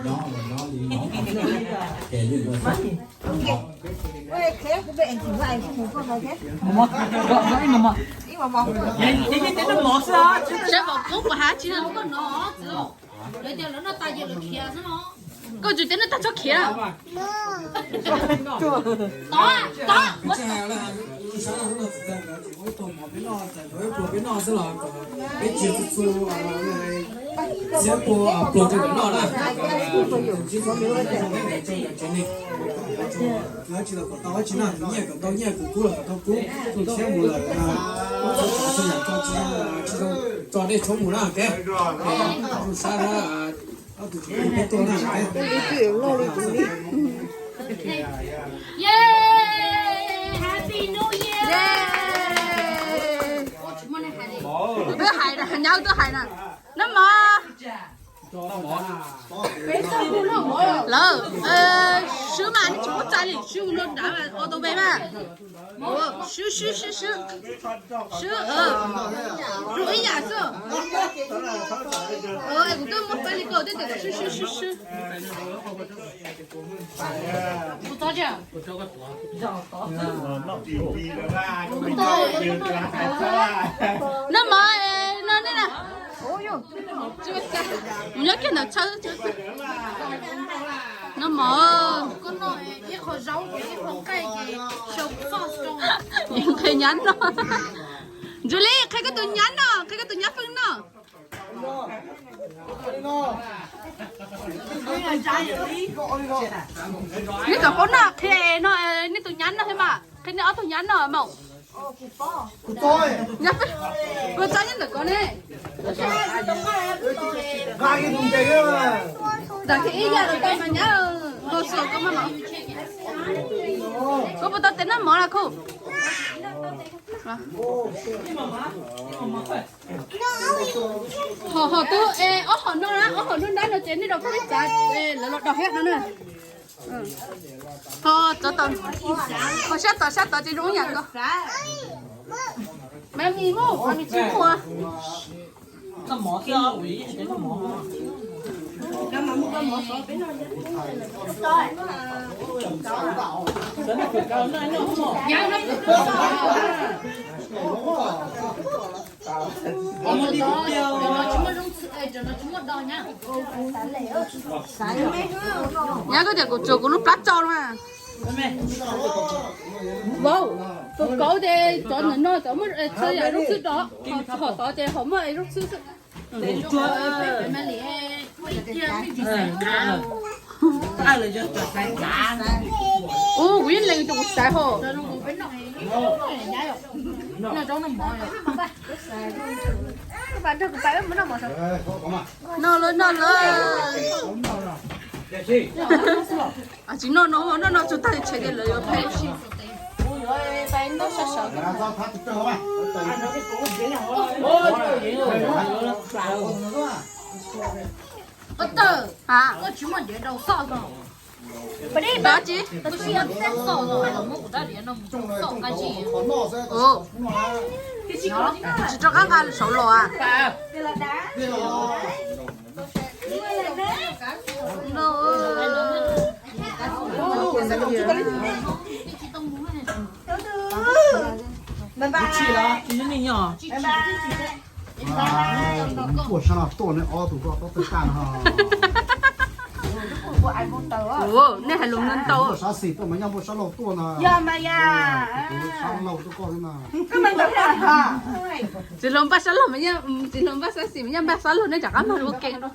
Saib pom koob puas hav tsis no koj no txiv. Lawv tias lawv noj tas ces lawv khiav xwb no. Koj tsis tias noj tas txhob khiav. Tod, tod. Peb tsis txu txu, txiav pua pluas rau nkawd noj na. Tsis los kom tau tsis noj, nyiaj kom tau nyiaj, kuv kub los kom tau kub, txhiab mus lawm, txhua yam tso tsis zoo, tso dej tshoob mus na, ok. Zoo sab na, ob tug tseem peb tuaj na. Kuv twb hais na, nyab twb hais na. Nab mov. Lawm, swb mas tsis muaj txaj li, swb ua nrad mas ua tau ve mas. Swb, swb, swb, swb. Swb, zoo ib yam xwb. Es kuv twb muab peb li koj twb tias kom swb, swb, swb, swb. Noj mov no nej na. Mus nyob kiag ntawm chaw. Noj mov. Qhia nyab no. Ntsuag Lis, qhia koj tus nyab no, qhia koj tus nyab feej no. Nej tom qab no qhia no, nej tus nyab no thiab mas, qhia nej ob tug nyab no mas. Nyab feej, kuv txob nyob ntawm ko ne. Ntawm kiag ib yam los tau mas nyab, koj xav koj maj mam. Koj puas tau tes noj mov na khuj? Ho, ho twb, ob hom no na, ob hom nruab nrab no ces nej rau peb txav, lawv los do thiab no na. Ho, ho sab tod, sab tod ces zoo ib yam nkaus. Mas mis mus, mas mis tsis muaj. Nyab koj tias kuv tsuas kuv lub plab tsau no mas. Vauv, tus kauv ces cov ntawm no cov muaj txhua yam zoo xwb, rau hom tod ces ho muaj zoo xwb xwb. Ub, kuv yeej lees rau kuv xaiv ho. Noj lawm, noj lawm. Tsis noj no, noj no tsuag tag li tshev tias lawv yuav phem. Koj tawm, koj tsis muaj ntev rau xoj no. Tsis rov qab nqa saud los a. Kuv tuaj sab no tuaj ne, ob tug koj tob tawg tag no. Nej hais lus ntau. Sab xis tuaj mas nyob npuaj sab laug tuaj no. Sab laug tuaj koj xwb no. Tsis hluas npaj sab laug mas, tsis hluas npaj sab xis mas nyob npaj sab laug, nej rov qab mag ua ke rau.